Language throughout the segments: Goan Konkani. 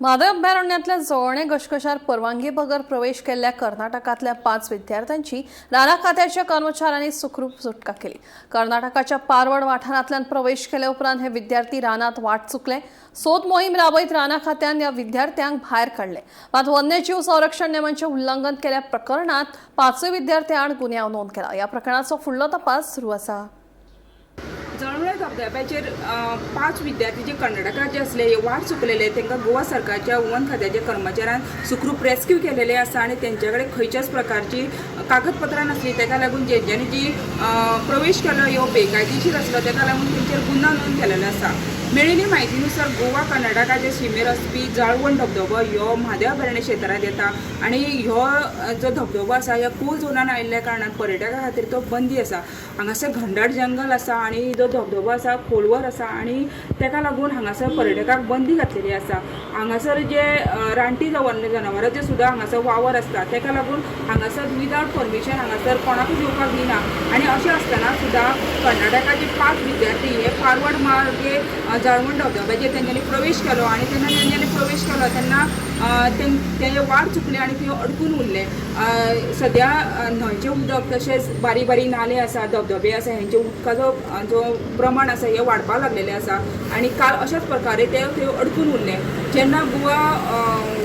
म्हादय अभयारण्यांतल्या जवळणे घसघशार परवानगी बगर प्रवेश केल्ल्या कर्नाटकांतल्या 5 विद्यार्थ्यांची राना खात्याच्या कर्मचाऱ्यांनी सुखरूप सुटका केली. कर्नाटकाच्या पारवड वाठारांतल्यान प्रवेश केल्या उपरांत हे विद्यार्थी रानात वाट चुकले. सोद मोहीम राबयत राना खात्यान या विद्यार्थ्यांक भायर काडले. मात वन्यजीव संरक्षण नेमांचे उल्लंघन केल्या प्रकरणात 5 विद्यार्थ्यांआड गुन्यांव नोंद केला. या प्रकरणाचो फुडलो तपास सुरू आसा. जळमळे धबधब्याचेर 5 विद्यार्थी जे कर्नाटकाचे आसले हे वाट चुकलेले तांकां गोवा सरकारच्या वन खात्याच्या कर्मचाऱ्यान सुखरूप रेस्क्यू केलेले आसा आनी तेंच्या कडेन खंयच्याच प्रकारची कागदपत्रां नासली. ताका लागून जेंच्यांनी जी प्रवेश केलो ह्यो बेकायदेशीर आसलो, ताका लागून तेंचेर गुन्यांव नोंद केलेलो आसा. मेळिल्ली म्हायतीनुसार गोवा कर्नाटकाच्या शिमेर आसपी जाळवण धबधबो ह्यो म्हादय अभयारण्य क्षेत्रांत येता आनी ह्यो जो धबधबो आसा ह्या कोल झोनान आयिल्ल्या कारणान पर्यटकां खातीर तो बंदी आसा. हांगासर घनदाट जंगल आसा आनी जो धबधबो आसा खोलवर आसा आनी ताका लागून हांगासर पर्यटकांक बंदी घातलेली आसा. हांगासर जे रानटी जनावरांचे सुद्दां हांगासर वावर आसता, ताका लागून हांगासर विदावट परमिशन हांगासर कोणाकूच येवपाक दिना. आनी अशें आसतना सुद्दां कर्नाटकाचे 5 विद्यार्थी हे पारवड मार्गे जाळवण धबधब्याचेर तेंच्यांनी प्रवेश केलो आनी तेन्ना तेंच्यांनी प्रवेश केलो तेन्ना तें वाट चुकले आनी थंय अडकून उरले. सद्या न्हंयचें उदक तशेंच बारीक बारीक नाले आसा, धबधबे आसा, हेंचे उदकाचो जो प्रमाण आसा हें वाडपाक लागलेलें आसा आनी काल अशाच प्रकारे ते थंय अडकून उरले. जेन्ना गोवा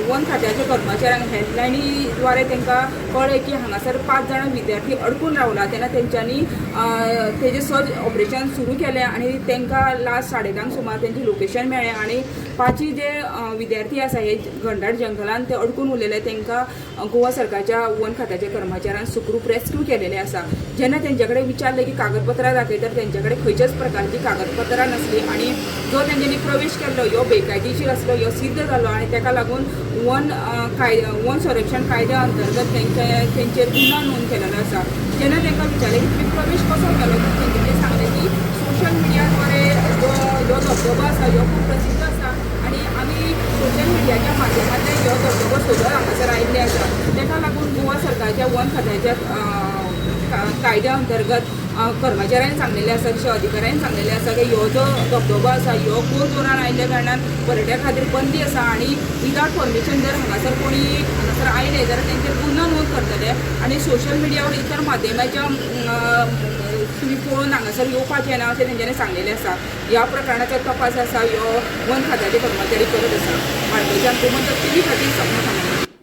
वन खात्याच्या कर्मचाऱ्यांक हेल्पलायनी द्वारे तांकां कळ्ळें की हांगासर 5 जाणां विद्यार्थी अडकून रावला, तेन्ना तेंच्यांनी तेजें सर्च ऑपरेशन सुरू केलें आनी तांकां लास्ट 10:30 सुमार तेंचें लोकेशन मेळ्ळें आनी 5 जे विद्यार्थी आसा हे घनदाट जंगलान ते अडकून उरलेले तांकां गोवा सरकारच्या वन खात्याच्या कर्मचाऱ्यान सुखरूप रेस्क्यू केलेले आसा. जेन्ना तेंचे कडेन विचारलें की कागदपत्रां दाखय, तर तेंचे कडेन खंयच्याच प्रकारची कागदपत्रां नासली आनी जो तेंच्यांनी प्रवेश केल्लो ह्यो बेकायदेशीर आसलो ह्यो सिद्ध जालो आनी ताका लागून वन संरक्षण कायद्या अंतर्गत तेंचेर गुन्यांव नोंद केलेलो आसा. जेन्ना तांकां विचारलें की तुमी प्रवेश कसो केलो, तर तेंच्यांनी सांगलें की सोशल मिडियाद्वारे जो ह्यो धबधबो आसा ह्यो खूब प्रसिद्ध आसा आनी आमी सोशल मिडियाच्या माध्यमांतल्यान ह्यो धबधबो सोदत हांगासर आयिल्ले आसा. ताका लागून गोवा सरकारच्या वन खात्याच्या कायद्या अंतर्गत कर्मचाऱ्यांनी सांगलेलें आसा, तशें अधिकाऱ्यांनी सांगलेलें आसा की ह्यो जो धबधबो आसा ह्यो कोल झोनान आयिल्ल्या कारणान पर्यटका खातीर बंदी आसा आनी विदावट परमिशन जर हांगासर कोणी हांगासर आयले जाल्यार तेंचेर गुन्यांव नोंद करतले आनी सोशल मिडियावर इतर माध्यमाच्या तुमी पळोवन हांगासर येवपाचें ना अशें तेंच्यांनी सांगलेलें आसा. ह्या प्रकरणाचो तपास आसा ह्यो वन खात्याचे कर्मचारी करत आसा. वाळपयच्यान गोमंतक टीव्ही खातीर सपना सामंत.